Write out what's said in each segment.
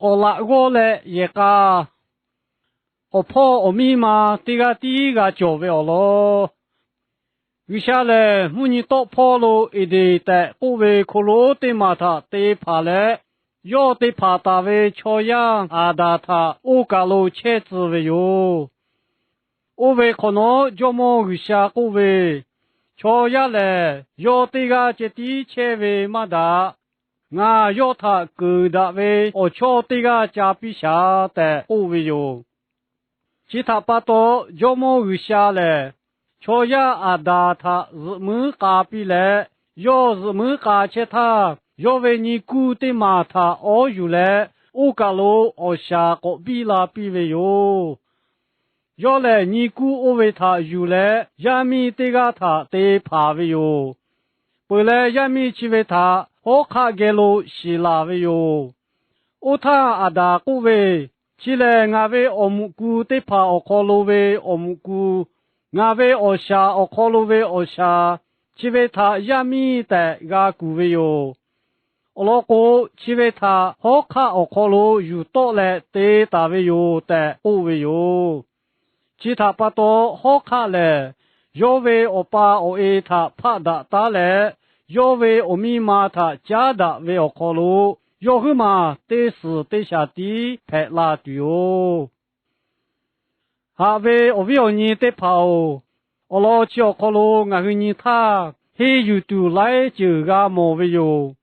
K'awꞈ laꞈ g'awˇ leh yehˬ k'a, awˬ hpawˇ awˬ miˇ ma teˇ g'aˇ tiˉ g'a cawˬ ve awˬ lawn. G'uiˬsha lehˬ, mvuhˇ nyi tawˆ hpawˇ lo Eˍdenˍ tehꞈ k'oˆ ve hko lonˉ teˇ maˬ htaꞈ te hpanˍ leh, yawˇ te hpanˍ taˍ ve chaw yaˇ Aˍdanˍ htaꞈ oˇ kaˬ lo chehˇ tcuh ve yoˬ. Oˇ ve hk'awꞈ nawˉ Jawˇmawˇ G'uiˬsha k'oˆ ve, Chaw yaˇ lehˬ, yawˇ teˇ g'aˇ ceh tiˉ chehˇ ve maˇ daꞈ. Ngaˬ yawˇ htaꞈ keunˍ daꞈ ve awˬ chawˇ teˇ g'aˇ ca piˇ shaˍ tehꞈ k'oˆ ve yoˬ. Chi htaꞈ pa taw, Jawˇmawˇ G'uiˬsha lehˬ, chaw yaˇ Aˍdanˍ htaꞈ zuhꞈ muiˉ k'a piˇ leh, yawˇ zuhꞈ muiˉ k'a chehˇ htaˇ, yawˇ ve nyi kuˇ teˇ maˬ htaꞈ awˉ yuˬ leh, oˇ kaˬ lo awˬ shaˍ k'awꞈ biˇ la piˇ ve yoˬ. Yawˇ lehˬ, nyi kuˇ oˇ ve htaꞈ yuˬ leh yaˇ miˇ teˇ g'aˇ htaꞈ te hpanˍ ve yoˬ. Peuˬ leh, yaˇ miˇ chi ve htaꞈ hawˉ hk'aˆ geh lo shiˍ laˬ ve yoˬ. Oˇ htaˇ Aˍdanˍ k'oˆ ve, Chi lehˬ ngaˬ ve awˬ muꞈ ku teˇ hpaˍ awˬ hk'aw lo ve awˬ muꞈ ku, ngaˬ ve awˬ shaˍ awˬ hk'aw lo ve awˬ shaˍ, chi ve htaꞈ yaˇ miˇ tehꞈ g'a kuˬ ve yoˬ. Awˬ lawn k'o, chi ve htaꞈ hawˉ hk'aˆ awˬ hk'aw lo yuˬ tawˆ leh te taˍ ve yoˬ tehꞈ k'oˆ ve yoˬ. Chi htaꞈ pa taw, hawˉ hk'aˆ lehˬ yawˇ ve awˬ pa awˬ e htaꞈ hpaˆ daꞈ taˉ leh, yawˇ ve awˬ miˇ ma htaꞈ caˉ daꞈ ve awˬ hk'aw lo, yawˇ huiˉ maˬ teˇ suhˍ teˇ shaˍ tiˉ hpehꞈ la tuˬ yoˬ. Haꞈ ve awˬ viˉ awˬ nyi teˇ hpaˍ-oˬ, awˬ lawn chi awˬ hk'aw lo ngaˬ hui nyi htaˇ, henˇ yuˬ tuˬ laiˉ ceuˬ g'a mawˬ ve yoˬ.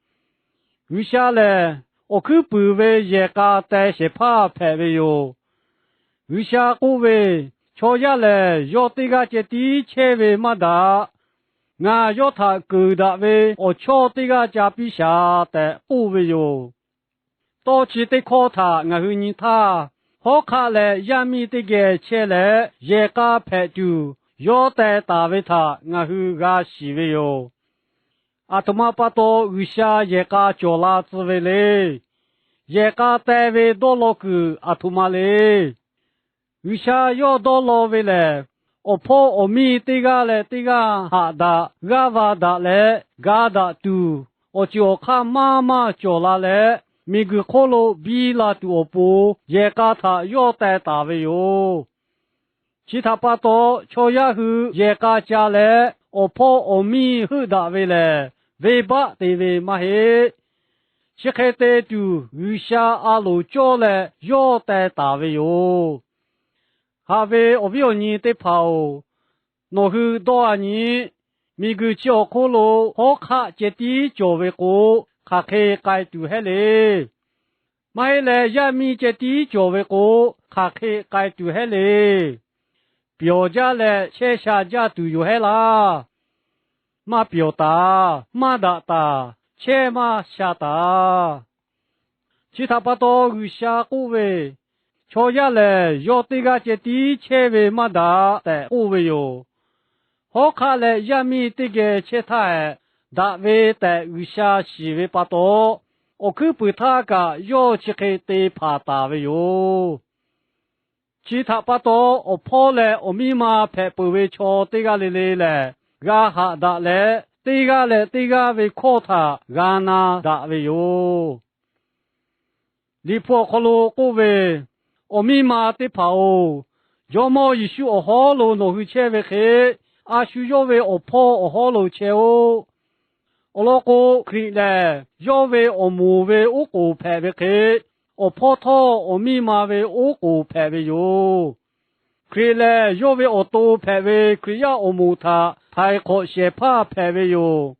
G'uiˬsha lehˬ, awˬ hkuiˉ puiˍ ve yehˬ k'a teh shehˍ hpaˇ hpehꞈ ve yoˬ. G'uiˬsha k'oˆ ve, Chaw yaˇ lehˬ, yawˇ teˇ g'aˇ ceh tiˉ chehˇ ve maˇ daꞈ. Ngaˬ yawˇ htaꞈ keunˍ daꞈ ve awˬ chawˇ teˇ g'aˇ ca piˇ shaˍ tehꞈ k'oˆ ve yoˬ. Tawˇ chi teˇ hkawˇ htaꞈ ngaˬ hui nyi htaˇ, hawˉ hk'aˆ leh yaˇ miˇ teˇ geh chehˇ leh yehˬ k'a hpehꞈ tuˬ yawˇ teh taˍ ve htaꞈ ngaˬ hui g'a shiˍ ve yoˬ. Aˬ htoꞈ ma pa taw G'uiˬsha yehˬ k'a cawˬ la tcuh ve le. Yehˬ k'a teh ve dawˇ law kuiˬ aˬ htoꞈ ma le. G'uiˬsha yawˇ dawˇ law ve lehˬ, awˬ hpawˇ awˬ miˇ teˇ g'aˇ leh teˇ g'aˇ haꞈ daꞈ, g'aˇ va daꞈ leh ga daꞈ tuˬ, awˬ ceuˬ awˬ hk'aˇ maˇ maˇ cawˬ la leh, miˬguiˬ hk'oˆ lo biˇ la tuˬ awˬ pon yehˬ k'a htaꞈ yawˇ teh taˍ ve yoˬ. Chi htaꞈ pa taw, chaw yaˇ hui yehˬ k'a ca leh awˬ hpawˇ awˬ miˇ heuˆ daꞈ ve lehˬ, venˇbaˆ te ve maˇ heˆ. Chi hk'e te tuˬ G'uiˬsha a loˍ cawˇ leh yawˇ teh taˍ ve yoˬ. Haꞈ ve awˬ viˉ awˬ nyi teˇ hpaˍ-oˬ, nawˬ hui dawˇ-a nyi. Miˬguiˬ chi awˬ hk'oˆ lo hawˉ hk'aˆ ceh tiˉ cawˬ ve k'o, hk'aˬ hk'e k'ai tuˬ hehˉ le. Maˇ heˆ leh, yaˇ miˇ ceh tiˉ cawˬ ve k'o, hk'aˬ hk'e k'ai tuˬ hehˉ le. Pyawˬ jaˇ leh chehˇ sha jaˇ tuˬ yoˬ hehˉ laˇ. Maˇ pyawˬ taˍ, maˇ daꞈ taˍ, chehˇ maˇ sha taˍ. Chi htaꞈ pa taw G'uiˬsha k'oˆ ve, Chaw yaˇ lehˬ, yawˇ teˇ g'aˇ ceh tiˉ chehˇ ve maˇ daꞈ tehꞈ k'oˆ ve yoˬ. Hawˉ hk'aˆ leh yaˇ miˇ teˇ geh chehˇ htaˇ hehꞈ, daꞈ ve tehꞈ G'uiˬsha shiˍ ve pa taw, awˬ hkuiˉ puiˍ htaˇ kaꞈ yawˇ chi hk'e te hpanˍ taˍ ve yoˬ. Chi htaꞈ pa taw, awˬ hpawˇ leh awˬ miˇ ma hpehꞈ peuˬ ve chaw teˇ g'aˇ le le lehˬ, g'a haꞈ daꞈ leh, teˇ g'aˇ leh teˇ g'aˇ ve hkawˇ htaꞈ g'a na daꞈ ve yoˬ. Liꞈ hpu awˬ hk'aw lo k'oˆ ve, Awˬ miˇ ma teˇ hpaˍ-oˬ, Jawˇmawˇ Yeˍsuˆ awˬ hawˉ lo nawˬ hui chehˇ ve hk'e, a shu yawˇ ve awˬ hpawˇ awˬ hawˉ lo chehˇ-oˆ. Awˬ lawn k'o, Hkriꞈ lehˬ yawˇ ve awˬ moˍ ve oˉ k'oˍ hpehꞈ ve hk'e, awˬ hpawˇ htawˇ awˬ miˇ ma ve oˉ k'oˍ hpehꞈ ve yoˬ. Hkriꞈ lehˬ yawˇ ve awˬ to hpehꞈ ve Hkriꞈ yaˇ awˬ moˍ htaꞈ htaiˍ hk'awꞈ shehˍ hpaˇ hpehꞈ ve yoˬ.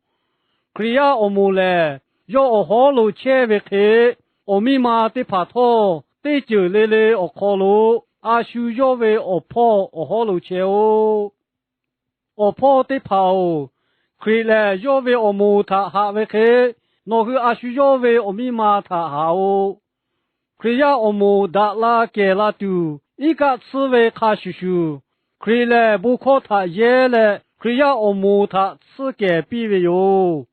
Hkriꞈ yaˇ awˬ moˍ lehˬ, yawˇ awˬ hawˉ lo chehˇ ve hk'e, awˬ miˇ ma teˇ hpaˍ htawˇ teˇ ceuˬ le le awˬ hk'aw lo a shu yawˇ ve awˬ hpawˇ awˬ hawˉ lo chehˇ-oˆ. Awˬ hpawˇ teˇ hpaˍ-oˬ, Hkriꞈ lehˬ yawˇ ve awˬ moˍ htaꞈ haꞈ ve hk'e, nawˬ hui a shu yawˇ ve awˬ miˇ ma htaꞈ haꞈ-oꞈ. Hkriꞈ yaˇ awˬ moˍ daꞈ la kehˬ la tuˬ, iˉ kaˆ tsuhˇ ve hk'a shuˍ shuˍ, Hkriꞈ lehˬ bon hkawˇ htaꞈ yehˇ leh Hkriꞈ yaˇ awˬ moˍ htaꞈ tsuhˇ kehˬ piˇ ve yoˬ.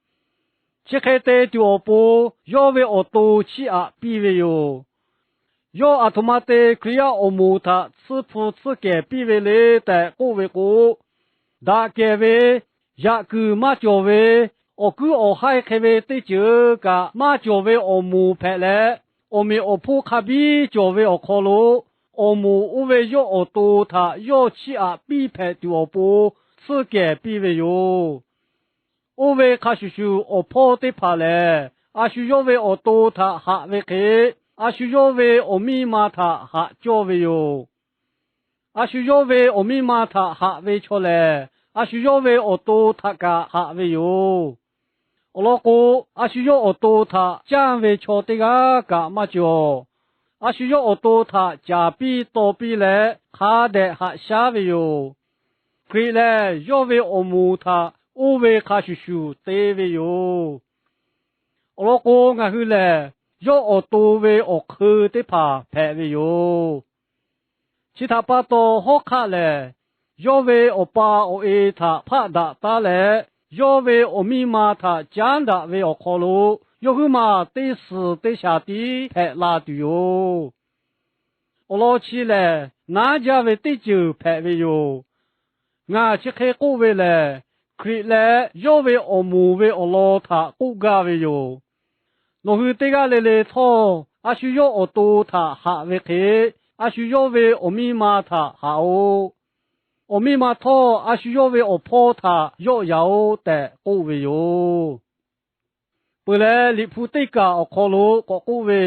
Chi hk'e te tuˬ awˬ pon, yawˇ ve awˬ to chiˇ aꞈ piˇ ve yoˬ. Yawˇ aˬ htoꞈ ma te Hkriꞈ yaˇ awˬ moˍ htaꞈ tsuhˇ hpu tsuhˇ kehˬ piˇ ve le tehꞈ k'oˆ ve k'o, daꞈ kehˬ ve, yaꞈ kuiˬ maˇ cawˬ ve, awˬ kuiˉ awˬ haiˇ hk'e ve teˇ ceuˬ kaꞈ maˇ cawˬ ve awˬ moˍ hpehꞈ leh, awˬ meꞈ awˬ hponˇ hk'a biˇ cawˬ ve awˬ hk'aw lo, awˬ moˍ oˇ ve yawˇ awˬ to htaꞈ yawˇ chiˇ aꞈ piˇ hpehꞈ tuˬ awˬ pon suhˆ kehˬ piˇ ve yoˬ. Oˇ ve hk'a shuˍ shuˍ, awˬ hpawˇ teˇ hpaˍ lehˬ, a shu yawˇ ve awˬ to htaꞈ haꞈ ve hk'e, a shu yawˇ ve awˬ miˇ ma htaꞈ haꞈ cawˇ ve yoˬ. A shu yawˇ ve awˬ miˇ ma htaꞈ haꞈ ve chaw lehˬ, a shu yawˇ ve awˬ to htaꞈ kaꞈ haꞈ ve yoˬ. Awˬ lawn k'o, a shu yawˇ awˬ to htaꞈ canˇ ve chaw teˇ g'aˇ kaꞈ maˇ cawˬ. A shu yawˇ awˬ to htaꞈ caˍ piˇ taw piˇ leh hk'a dehꞈ haꞈ shaˉ ve yoˬ. Hkriꞈ lehˬ, yawˇ ve awˬ moˍ htaꞈ oˇ ve hk'a shuˍ shuˍ te ve yoˬ. Awˬ lawn k'o, ngaˬ hui lehˬ yawˇ awˬ to ve awˬ hk'eun teˇ hpaˍ hpehꞈ ve yoˬ. Chi htaꞈ pa taw, hawˉ hk'aˆ lehˬ yawˇ ve awˬ pa awˬ e htaꞈ hpaˆ daꞈ taˉ leh, yawˇ ve awˬ miˇ ma htaꞈ caˉ daꞈ ve awˬ hk'aw lo, yawˇ huiˉ maˬ teˇ suhˍ teˇ shaˍ tiˉ hpehꞈ la tuˬ yoˬ. Awˬ lawn chi lehˬ, naˉ jaˇ ve teˇ ceuˬ hpehꞈ ve yoˬ. Ngaˬ chi hk'e k'oˆ ve lehˬ, Hkriꞈ leh yawˇ ve awˬ moˍ ve awˬ lawn htaꞈ k'oˆ gaˇ ve yoˬ. Nawˬ hui teˇ g'aˇ le le htawˇ, a shu yawˇ awˬ to htaꞈ haꞈ ve hk'e, a shu yawˇ ve awˬ miˇ ma htaꞈ haꞈ-oꞈ. Awˬ miˇ ma htawˇ, a shu yawˇ ve awˬ hpawˇ htaꞈ yawˆ yan-oꞈ tehꞈ k'oˆ ve yoˬ. Peuˬ leh, Liꞈ hpu teˇ kaˬ awˬ hk'aw lo k'awꞈ k'oˆ ve,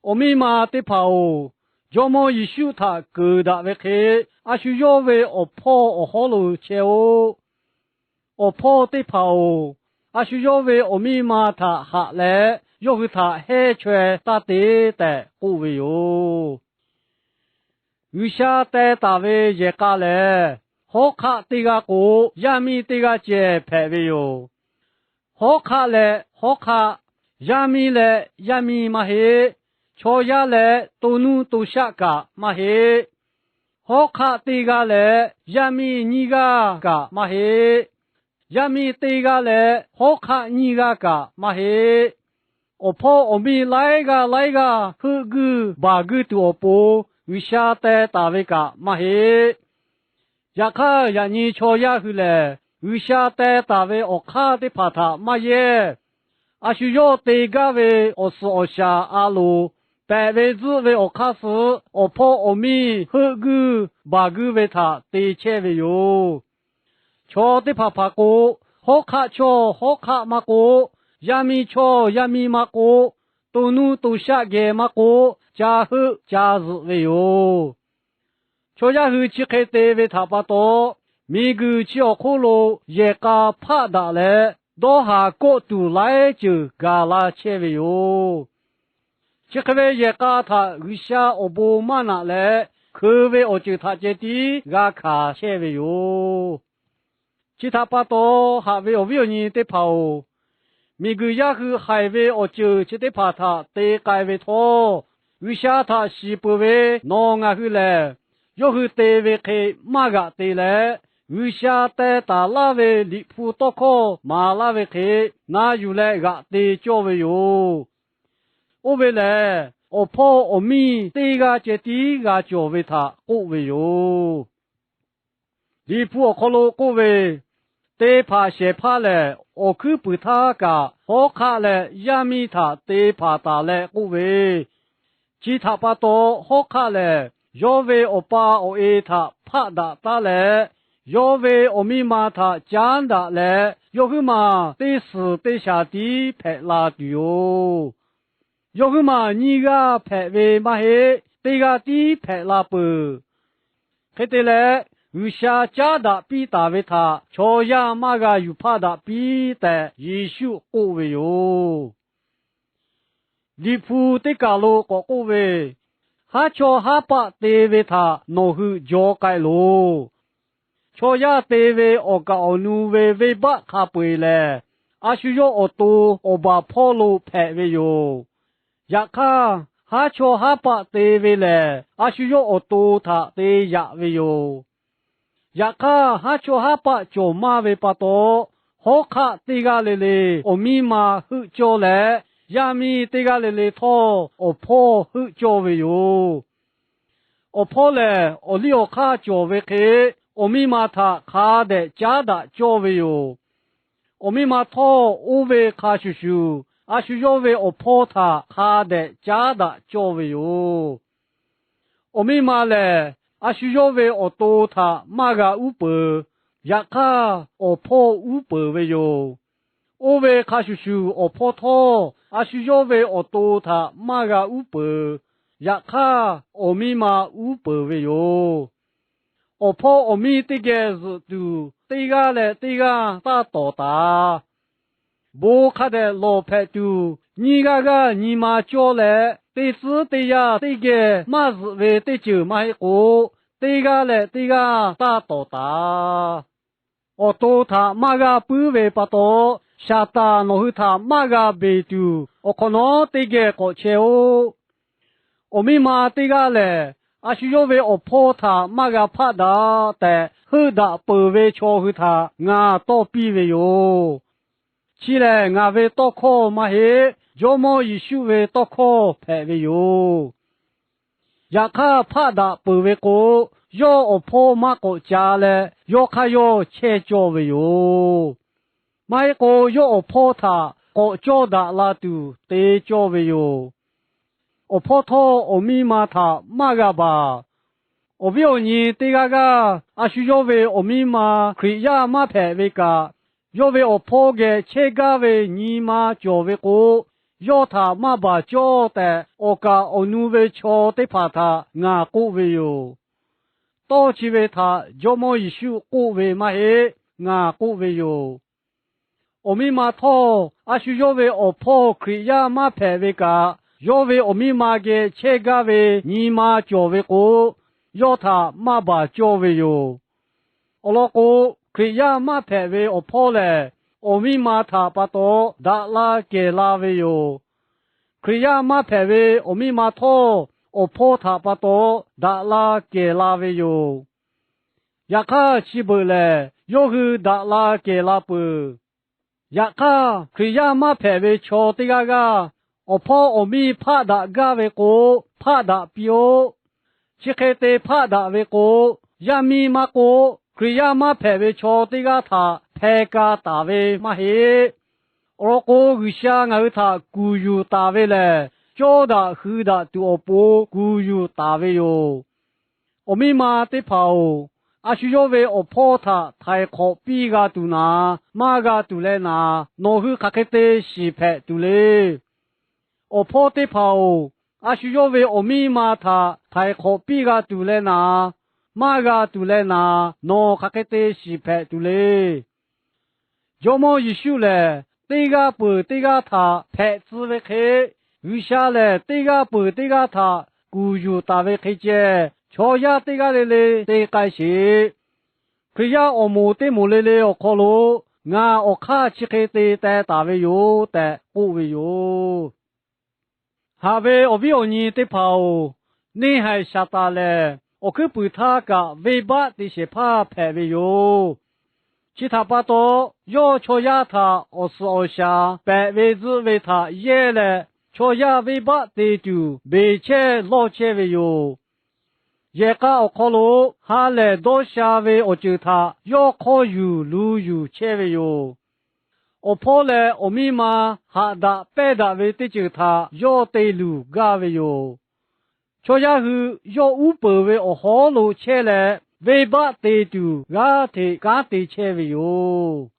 Awˬ miˇ ma teˇ hpaˍ-oˬ, Jawˇmawˇ Yeˍsuˆ htaꞈ keunˍ daꞈ ve hk'e, a shu yawˇ ve awˬ hpawˇ awˬ hawˉ lo chehˇ-oˆ. Awˬ hpawˇ teˇ hpaˍ-oˬ, a shu yawˇ ve awˬ miˇ ma htaꞈ haꞈ leh, yawˇ hui htaꞈ hehnˇ chaweh taˇ te tehꞈ k'oˆ ve yoˬ. G'uiˬsha teh taˍ ve yehˬ k'a lehˬ, hawˉ hk'aˆ teˇ g'aˇ k'o, yaˇ miˇ teˇ g'aˇ ceh hpehꞈ ve yoˬ. Hawˉ hk'aˆ leh hawˉ hk'aˆ, yaˇ miˇ leh yaˇ miˇ maˇ heˆ. Chaw yaˇ leh to nuˇ to shaˆ kaꞈ maˇ heˆ. Hawˉ hk'aˆ teˇ g'aˇ leh yaˇ miˇ nyiˇ g'aˇ kaꞈ maˇ heˆ. Yaˇ miˇ teˇ g'aˇ leh hawˉ hk'aˆ nyiˇ g'aˇ kaꞈ maˇ heˆ. Awˬ hpawˇ awˬ miˇ laiˉ g'aˇ laiˉ g'aˇ heuˆ guiˇ baˬ guiˇ tuˬ awˬ pon G'uiˬsha teh taˍ ve kaꞈ maˇ heˆ. Yaꞈ hk'aˇ, yaꞈ nyi chaw yaˇ hui lehˬ, G'uiˬsha teh taˍ ve awˬ hk'aˇ teˇ hpaˍ htaꞈ maˇ yehˇ. A shu yawˇ te gaˇ ve awˬ suhˍ awˬ shaˍ a loˍ pehꞈ ve tzuhˆ ve awˬ hk'aˇ suh, awˬ hpawˇ awˬ miˇ heuˆ guiˇ baˬ guiˇ ve htaꞈ te chehˇ ve yoˬ. Chaw teˇ hpaˍ hpaˍ k'o, hawˉ hk'aˆ chawˇ hawˉ hk'aˆ maˇ k'oˆ, yaˇ miˇ chawˇ yaˇ miˇ maˇ k'oˆ, to nuˇ to shaˆ geh maˇ k'oˆ, ca heuˆ ca zuhꞈ ve yoˬ. Chaw yaˇ hui chi hk'e te ve htaꞈ pa taw, miˬguiˬ chi awˬ hk'oˆ lo yehˬ k'a hpaˆ daꞈ leh, dawˇ haˍ kawˆ tuˬ laiˉ ceuˬ gaˬ la chehˇ ve yoˬ. Chi hk'e ve yehˬ k'a htaꞈ G'uiˬsha awˬ bon maˇ naꞈ leh, hkeu ve awˬ ceuˬ htaꞈ ceh tiˉ g'a hkanˍ chehˇ ve yoˬ. Chi htaꞈ pa taw, haꞈ ve awˬ viˉ awˬ nyi teˇ hpaˍ-oˬ, miˬguiˬ yaˇ hui haiˬ ve awˬ ceuˬ chi teˇ hpaˍ htaꞈ te k'ai ve htawˇ, G'uiˬsha htaꞈ shiˍ peuˬ ve nawˬ ngaˬ hui lehˬ, yawˇ hui te ve hk'e maˇ g'aꞈ te leh, G'uiˬsha teh taˍ laˇ ve Liꞈ hpu tawˇ hkawˇ maˍ laˇ ve hk'e na yuˬ leh g'aꞈ te cawˇ ve yoˬ. Oˇ ve lehˬ, awˬ hpawˇ awˬ miˇ teˇ g'aˇ ceh tiˉ g'a cawˬ ve htaꞈ k'oˆ ve yoˬ. Liꞈ hpu awˬ hk'aw lo k'oˆ ve, Te hpanˍ shehˍ hpaˇ lehˬ, awˬ hkuiˉ puiˍ htaˇ kaꞈ hawˉ hk'aˆ leh yaˇ miˇ htaꞈ te hpanˍ taˍ leh k'oˆ ve, Chi htaꞈ pa taw, hawˉ hk'aˆ lehˬ yawˇ ve awˬ pa awˬ e htaꞈ hpaˆ daꞈ taˉ leh, yawˇ ve awˬ miˇ ma htaꞈ caˉ daꞈ leh, yawˇ huiˉ maˬ teˇ suhˍ teˇ shaˍ tiˉ hpehꞈ la tuˬ yoˬ. Yawˇ huiˉ maˬ nyiˇ g'aˇ hpehꞈ ve maˇ heˆ, teˇ g'aˇ tiˉ hpehꞈ la peuˬ. Hk'e te leh, G'uiˬsha caˉ daꞈ piˇ taˍ ve htaꞈ chaw yaˇ maˇ g'a yuˬ hpaˆ daꞈ piˇ tehꞈ Yeˍsuˆ k'oˆ ve yoˬ. Liꞈ hpu teˇ kaˬ lo k'awꞈ k'oˆ ve, Haˉ chawˇ haˉ paˆ te ve htaꞈ nawˬ hui jaw k'ai loˬ. Chaw yaˇ te ve awˬ kaˍ awˬ nu ve venˇbaˆ hk'a peu-eˬ lehˬ, a shu yawˇ awˬ to awˬ baˬ hpawˇ lo hpehꞈ ve yoˬ. Yaꞈ hk'aˇ, haˉ chawˇ haˉ paˆ te ve lehˬ, a shu yawˇ awˬ to htaꞈ te yaꞈ ve yoˬ. Yaꞈ hk'aˇ, haˉ chawˇ haˉ paˆ cawˬ maˇ ve pa taw, hawˉ hk'aˆ teˇ g'aˇ le le awˬ miˇ ma heuˆ cawˇ leh, yaˇ miˇ teˇ g'aˇ le le htawˇ awˬ hpawˇ heuˆ cawˇ ve yoˬ. Awˬ hpawˇ lehˬ, awˬ liˇ awˬ hk'aˇ cawˬ ve hk'e, awˬ miˇ ma htaꞈ hk'a dehꞈ caˉ daꞈ cawˇ ve yoˬ. Awˬ miˇ ma htawˇ oˇ ve hk'a shuˍ shuˍ, a shu yawˇ ve awˬ hpawˇ htaꞈ hk'a dehꞈ caˉ daꞈ cawˇ ve yoˬ. Awˬ miˇ ma lehˬ, a shu yawˇ ve awˬ to htaꞈ maˇ g'a uˉ peunˍ. Yaꞈ hk'aˇ, awˬ hpawˇ uˉ peunˍ ve yoˬ. Oˇ ve hk'a shuˍ shuˍ, awˬ hpawˇ htawˇ a shu yawˇ ve awˬ to htaꞈ maˇ g'a uˉ peunˍ. Yaꞈ hk'aˇ, awˬ miˇ ma uˉ peunˍ ve yoˬ. Awˬ hpawˇ awˬ miˇ teˇ geh zuhꞈ tuˬ, teˇ g'aˇ leh teˇ g'aˇ taˇ tawˍ taˍ. Bon hk'a dehꞈ lawˬ hpehꞈ tuˬ, nyiˇ g'aˇ g'aˇ nyi ma cawˇ leh, teˇ tcuhˉ teˇ yanˇ teˇ geh maˇ zuhꞈ ve teˇ ceuˬ maˇ heˆ k'o, teˇ g'aˇ leh teˇ g'aˇ taˇ tawˍ taˍ. Awˬ to htaꞈ maˇ g'a puiˉ ve pa taw, Saˍtanˍ nawˬ hui htaꞈ maˇ g'a beˬ tuˬ, awˬ hk'awꞈ nawˉ teˇ geh k'awꞈ chehˇ-oˆ. Awˬ miˇ ma teˇ g'aˇ lehˬ, a shu yawˇ ve awˬ hpawˇ htaꞈ maˇ g'a hpaˆ daꞈ tehꞈ heuˆ daꞈ peuˬ ve chaw hui htaꞈ ngaˬ tawˇ piˇ ve yoˬ. Chi lehˬ, ngaˬ ve tawˇ hkawˇ maˇ heˆ, Jawˇmawˇ Yeˍsuˆ ve tawˇ hkawˇ hpehꞈ ve yoˬ. Yaꞈ hk'aˇ, hpaˆ daꞈ peuˬ ve k'o, yawˇ awˬ hpawˇ maˇ k'awꞈ ca leh, yawˇ hk'aˇ yawˇ chehˇ cawˇ ve yoˬ. Maˇ heˆ k'o, yawˇ awˬ hpawˇ htaꞈ k'awꞈ cawˇ daꞈ la tuˬ te cawˇ ve yoˬ. Awˬ hpawˇ htawˇ awˬ miˇ ma htaꞈ maˇ g'a baˬ. Awˬ viˉ awˬ nyi teˇ g'aˇ g'aˇ a shu yawˇ ve awˬ miˇ ma Hkriꞈ yaˇ maˇ hpehꞈ ve kaꞈ, yawˇ ve awˬ hpawˇ geh chehˇ gaˇ ve nyi ma cawˬ ve k'o, yawˇ htaꞈ maˇ baˬ cawˇ tehꞈ, awˬ kaˍ awˬ nu ve chaw teˇ hpaˍ htaꞈ ngaˬ k'oˆ ve yoˬ. Tawˇ chi ve htaꞈ Jawˇmawˇ Yeˍsuˆ k'oˆ ve maˇ heˆ, ngaˬ k'oˆ ve yoˬ. Awˬ miˇ ma htawˇ, a shu yawˇ ve awˬ hpawˇ Hkriꞈ yaˇ maˇ hpehꞈ ve kaꞈ, yawˇ ve awˬ miˇ ma geh chehˇ gaˇ ve nyi ma cawˬ ve k'o, yawˇ htaꞈ maˇ baˬ cawˇ ve yoˬ. Awˬ lawn k'o, Hkriꞈ yaˇ maˇ hpehꞈ ve awˬ hpawˇ lehˬ, awˬ miˇ ma htaꞈ pa taw daꞈ la kehˬ la ve yoˬ. Hkriꞈ yaˇ maˇ hpehꞈ ve awˬ miˇ ma htawˇ, awˬ hpawˇ htaꞈ pa taw daꞈ la kehˬ la ve yoˬ. Yaꞈ hk'aˇ, chi beuꞈ lehˬ yawˇ hui daꞈ la kehˬ la peuˬ. Yaꞈ hk'aˇ, Hkriꞈ yaˇ maˇ hpehꞈ ve chaw teˇ g'aˇ g'aˇ awˬ hpawˇ awˬ miˇ hpaˆ daꞈ gaˇ ve k'o, hpaˆ daꞈ piˇ-oˆ. Chi hk'e te hpaˆ daꞈ ve k'o, yaˇ miˇ maˇ k'oˆ, Hkriꞈ yaˇ maˇ hpehꞈ ve chaw teˇ g'aˇ htaꞈ hpeh ka taˍ ve maˇ heˆ. Awˬ lawn k'o, G'uiˬ sha ngaˬ hui htaꞈ kuˬ yuˬ taˍ ve lehˬ, cawˇ daꞈ hui daꞈ tuˬ awˬ pon kuˬ yuˬ taˍ ve yoˬ. Awˬ miˇ ma teˇ hpaˍ-oˬ, a shu yawˇ ve awˬ hpawˇ htaꞈ htaiˍ hk'awꞈ piˇ g'a tuˬ naˍ, maˇ g'a tuˬ leh naˍ, nawˬ hui hk'aˬ hk'e te shiˍ hpehꞈ tuˬ le. Awˬ hpawˇ teˇ hpaˍ-oˬ, a shu yawˇ ve awˬ miˇ ma htaꞈ htaiˍ hk'awꞈ piˇ g'a tuˬ leh naˍ, maˇ g'a tuˬ leh naˍ, nawˬ hk'aˬ hk'e te shiˍ hpehꞈ tuˬ le. Jawˇmawˇ Yeˍsuˆ lehˬ, teˇ g'aˇ peuˬ teˇ g'aˇ htaꞈ hpehꞈ tcuh ve hk'e, G'uiˬ sha lehˬ teˇ g'aˇ peuˬ teˇ g'aˇ htaꞈ kuˬ yuˬ taˍ ve hk'e ceh, chaw yaˇ teˇ g'aˇ le le te k'ai sheˍ. Hkriꞈ yaˇ awˬ moˍ teˇ moˍ le le awˬ hk'aw lo ngaˬ awˬ hk'aˇ chi hk'e te teh taˍ ve yoˬ tehꞈ k'oˆ ve yoˬ. Haꞈ ve awˬ viˉ awˬ nyi teˇ hpaˍ-oˬ, neˇ haiˬ Saˍtanˍ lehˬ, awˬ hkuiˉ puiˍ htaˇ kaꞈ venˇbaˆ te shehˍ hpaˇ hpehꞈ ve yoˬ. Chi htaꞈ pa taw, yawˇ chaw yaˇ htaꞈ awˬ suhˍ awˬ shaˍ pehꞈ ve zuhˆ ve htaꞈ yehˇ leh, chaw yaˇ venˇbaˆ te tuˬ beˬ chehˇ lawˇ chehˇ ve yoˬ. Yehˬ k'a awˬ hk'aw lo ha lehˬ dawˇ sha ve awˬ ceuˬ htaꞈ yawˇ hk'awˇ yuˬ lu yuˬ chehˇ ve yoˬ. Awˬ hpawˇ leh awˬ miˇ ma haꞈ daꞈ pehnˇ daꞈ ve teˇ ceuˬ htaꞈ yawˇ te luˬ gaˇ ve yoˬ. Chaw yaˇ hui yawˇ uˉ peunˍ ve awˬ hawˉ lo chehˇ leh, venˇbaˆ te tuˬ g'aˇ hteꞈ kanˉ te chehˇ ve yoˬ.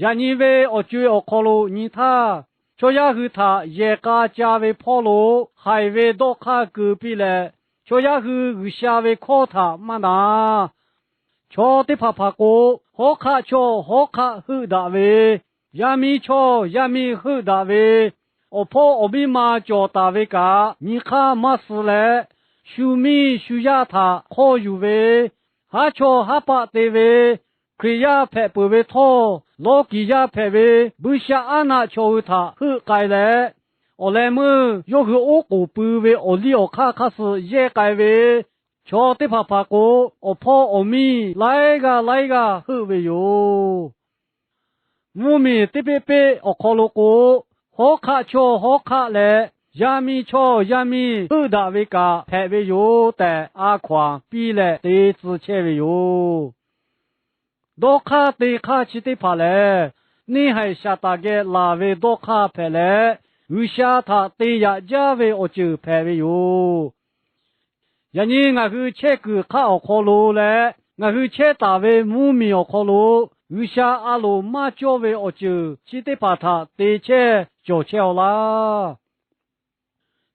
Yaꞈ nyi ve awˬ co-e awˬ hk'aw lo nyi htaˇ, chaw yaˇ hui htaꞈ yehˬ k'a ca ve hpawˇ lo haiˬ ve dawˇ hk'aˇ keu piˇ leh, chaw yaˇ hui G'uiˬ sha ve hkawˇ htaꞈ maˇ na. Chaw teˇ hpaˍ hpaˍ k'o, hawˉ hk'aˆ chawˇ hawˉ hk'aˆ heuˆ daꞈ ve, yaˇ miˇ chawˇ yaˇ miˇ heuˆ daꞈ ve, awˬ hpawˇ awˬ miˇ ma cawˬ taˍ ve kaꞈ nyi hk'aˇ maˇ suh leh, shu miˇ shu yaˇ htaꞈ hk'awˇ yuˬ ve, haˉ chawˇ haˉ paˆ te ve, Hkriꞈ yaˇ hpehꞈ peuˬ ve htawˇ, lawˇ kiˍ yaˇ hpehꞈ ve buiˇshaˆaˉnaˆ chaw hui htaꞈ heuˆ k'ai leh, awˬ leh meuˇ yawˇ hui oˉ k'oˍ pui ve awˬ liˇ awˬ hk'aˇ hk'aˇ suh yehˇ k'ai ve, chaw teˇ hpaˍ hpaˍ k'o, awˬ hpawˇ awˬ miˇ laiˉ g'aˇ laiˉ g'aˇ heuˆ ve yoˬ. Mvuhˇmiˬ teˇ peˆ peˆ awˬ hk'aw lo k'o, hawˉ hk'aˆ chawˇ hawˉ hk'aˆ leh, yaˇ miˇ chawˇ yaˇ miˇ heuˆ daꞈ ve kaꞈ hpehꞈ ve yoˬ tehꞈ, a hkaw-anˬ piˇ leh te tcuh chehˇ ve yoˬ. Dawˇ hk'aˇ te hk'aˇ chi teˇ hpaˍ lehˬ, neˇ haiˬ Saˍtanˍ geh laˬ ve dawˇ hk'aˇ hpehꞈ leh, G'uiˬsha htaꞈ te yaꞈ jaˇ ve awˬ ceuˬ hpehꞈ ve yoˬ. Yaꞈ nyi ngaˬ hui chehˇ kuiˬ hk'aˆ awˬ hk'aw lo leh ngaˬ hui chehˇ taˍ ve mvuhˇmiˬ awˬ hk'aw lo, G'uiˬsha a loˍ maˇ cawˇ ve awˬ ceuˬ chi teˇ hpaˍ htaꞈ te chehˇ cawˬ chehˇ-aw laˇ.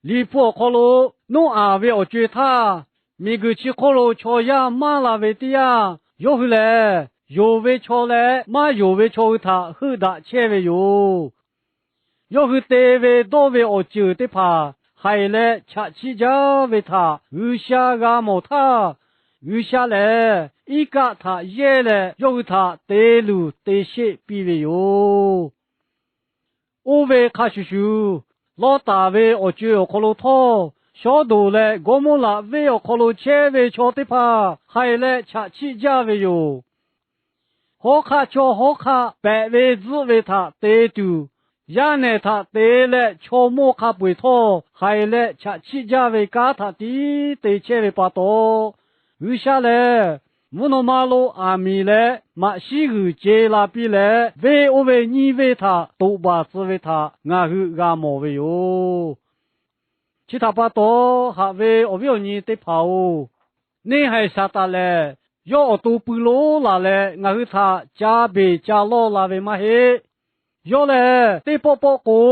Liꞈ hpu awˬ hk'aw lo Noˉaꞈ ve awˬ co-e htaˇ, miˬguiˬ chi hk'oˆ lo chaw yaˇ maˇ la ve teˇ yanˇ, yawˇ hui lehˬ yonˍ ve chaw leh maˇ yonˍ ve chaw hui htaꞈ heuˆ daꞈ chehˇ ve yoˬ. Yawˇ hui te ve dawˇ ve awˬ ceuˬ teˇ hpaˍ haiˬ leh chaꞈ chiˆ jaˇ ve htaꞈ G'uiˬsha g'a mawˬ htaˇ, G'uiˬsha lehˬ iˉ kaˆ htaꞈ yehˇ leh yawˇ hui htaꞈ te luˬ te sheˆ piˇ ve yoˬ. Oˇ ve hk'a shuˍ shuˍ, Lawˇtaˍ ve awˬ co-e awˬ hk'aw lo htawˇ, Sawˉdonˍ leh Gawˇmawˇraꞈ venˇ awˬ hk'aw lo chehˇ ve chaw teˇ hpaˍ haiˬ leh chaꞈ chiˆ jaˇ ve yoˬ. Hawˉ hk'aˆ chaw hawˉ hk'aˆ pehꞈ ve tzuhˆ ve htaꞈ te tuˬ, yaˇ nehˬ htaꞈ te leh chaw mawˇ hk'a peu-eˬ htawˇ haiˬ leh chaꞈ chiˆ jaˇ ve kanˉ htaꞈ tiˉ te chehˇ ve pa taw, G'uiˬsha lehˬ mvuhˇ naw ma lo aˬ miˍ leh maꞈ shiˉ g'uiˬ ce la piˇ leh, venˇ oˇ ve nyiˇ venˇ htaꞈ toꞈ baˬ tcuh ve htaꞈ ngaˬ hui g'a mawˬ ve yoˬ. Chi htaꞈ pa taw, haꞈ ve awˬ viˉ awˬ nyi teˇ hpaˍ-oˬ, neˇ haiˬ Saˍtanˍ lehˬ yawˇ awˬ to pui lonˉ laˬ leh ngaˬ hui htaꞈ ca beˬ ca lawˇ la ve maˇ heˆ. Yawˇ lehˬ teˇ pawˆ pawˆ k'o,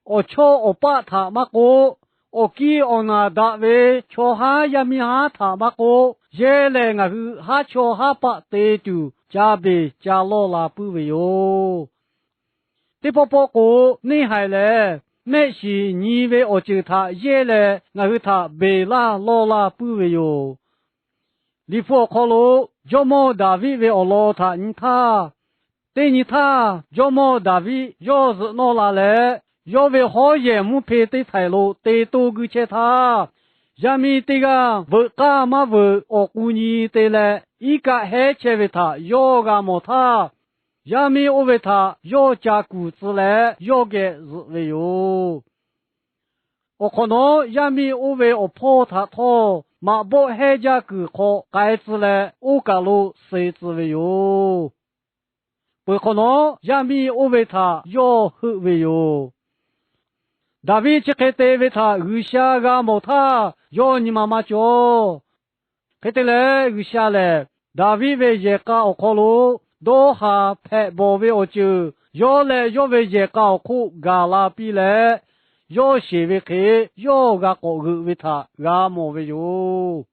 awˬ chawˇ awˬ paˆ htaꞈ maˇ k'oˆ, awˬ kiˇ awˬ naˬ daꞈ ve chaw haˉ yaˇ miˇ haˉ htaꞈ maˇ k'oˆ, yehˇ leh ngaˬ hui haˉ chawˇ haˉ paˆ te tuˬ ca beˬ ca lawˇ la puiˉ ve yoˬ. Teˇ pawˆ pawˆ k'o, neˇ haiˬ lehˬ mehˆ shiˍ nyi ve awˬ ceuˬ htaꞈ yehˇ leh ngaˬ hui htaꞈ beˬ laˇ lawˇ laˇ puiˉ ve yoˬ. Liꞈ hpu awˬ hk'aw lo Jawˇmawˇ Daˍviˆ ve awˬ lawn htaꞈ nyi htaˇ, teˇ nyi htaˇ Jawˇmawˇ Daˍviˆ yawˇ zuhꞈ nawˇ la leh, yawˇ ve hawˉ yehˬ mvuhˇ hpe teˇ htaiˍ lo te toˇ guiˇ chehˇ htaˇ, yaˇ miˇ teˇ g'aˇ veuꞈ k'aˇ maˇ veuꞈ awˬ k'u nyi te leh iˉ kaˆ hehˉ chehˇ ve htaꞈ yawˇ g'a mawˬ htaˇ, yaˇ miˇ oˇ ve htaꞈ yawˇ ca kuˬ tcuh leh yawˇ geh zuhꞈ ve yoˬ. Awˬ hk'awꞈ nawˉ, yaˇ miˇ oˇ ve awˬ hpawˇ htaꞈ htawˇ maꞈ bawˆ hehˉ jaˇ kuiˬ hk'aw k'ai tcuh leh, oˇ kaˬ lo suh tcuh ve yoˬ. Peuˬ hk'awꞈ nawˉ, yaˇ miˇ oˇ ve htaꞈ yawˇ heuˆ ve yoˬ. Daˍviˆ chi hk'e te ve htaꞈ G'uiˬsha g'a mawˬ htaˇ, yawˇ nyi ma maˇ cawˬ. Hk'e te leh, G'uiˬsha lehˬ Daˍviˆ ve yehˬ k'a awˬ hk'aw lo dawˇ haˍ hpehꞈ bawˬ ve awˬ ceuˬ yawˇ leh yawˇ ve yehˬ k'a awˬ hk'oˆ gaˬ la piˇ leh, yawˇ sheˍ ve hk'e yawˇ g'a k'awꞈ g'euꞈ ve htaꞈ g'a mawˬ ve yoˬ.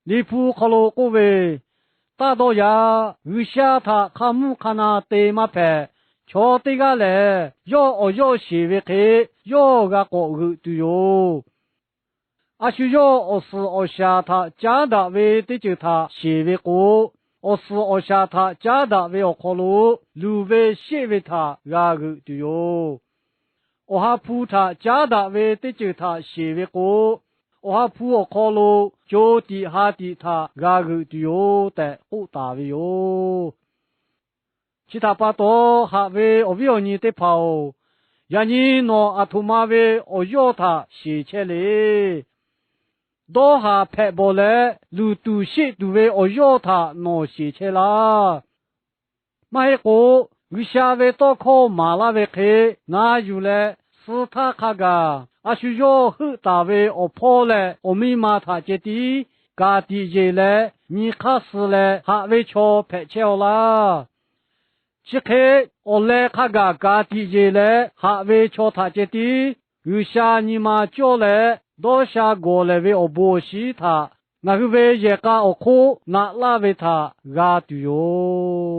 Liꞈ hpu hk'aw lo k'oˆ ve, Taˇ dawˇ yaꞈ. G'uiˬsha htaꞈ hk'a mvuhˇ hk'a na te maˇ hpehꞈ. Chaw teˇ g'aˇ lehˬ, yawˇ awˬ yawˇ sheˍ ve hk'e yawˇ g'a k'awꞈ g'euꞈ tuˬ yoˬ. A shu yawˇ awˬ suhˍ awˬ shaˍ htaꞈ caˉ daꞈ ve teˇ ceuˬ htaꞈ sheˍ ve k'o, awˬ suhˍ awˬ shaˍ htaꞈ caˉ daꞈ ve awˬ hk'aw lo luˬ ve sheˆ ve htaꞈ g'a g'euꞈ tuˬ yoˬ. Awˬ ha hpu htaꞈ caˉ daꞈ ve teˇ ceuˬ htaꞈ sheˍ ve k'o, awˬ ha hpu awˬ hk'aw lo co tiꞈ ha tiꞈ htaꞈ g'a g'euꞈ tuˬ yoˬ tehꞈ k'oˆ taˍ ve yoˬ. Chi htaꞈ pa taw, haꞈ ve awˬ viˉ awˬ nyi teˇ hpaˍ-oˬ, yaꞈ nyi nawˬ aˬ htoꞈ ma ve awˬ yawˇ htaꞈ sheˍ chehˇ le. Dawˇ haˍ hpehꞈ bawˬ leh luˬ tuˬ sheˆ tuˬ ve awˬ yawˇ htaꞈ nawˬ sheˍ chehˇ laˇ. Maˇ heˆ k'o, G'uiˬsha ve tawˇ hkawˇ maˍ laˇ ve hk'e na yuˬ leh, suh htaˇ hk'a gaˬ a shu yawˇ heuˆ taˍ ve awˬ hpawˇ leh awˬ miˇ ma htaꞈ ceh tiˉ ka tiꞈ yeˬ leh nyi hk'aˇ suh leh haꞈ ve chaw hpehꞈ chehˇ-aw laˇ. Chi hk'e awˬ leh hk'a gaˬ ka tiꞈ yeˬ leh haꞈ ve chaw htaꞈ ceh tiˉ G'uiˬsha nyi ma cawˇ leh dawˇ sha gawˬ lehˬ ve awˬ bon awˬ shinˉ htaꞈ ngaˬ hui ve yehˬ k'a awˬ hk'oˆ naꞈ laˇ ve htaꞈ g'a tuˬ yoˬ.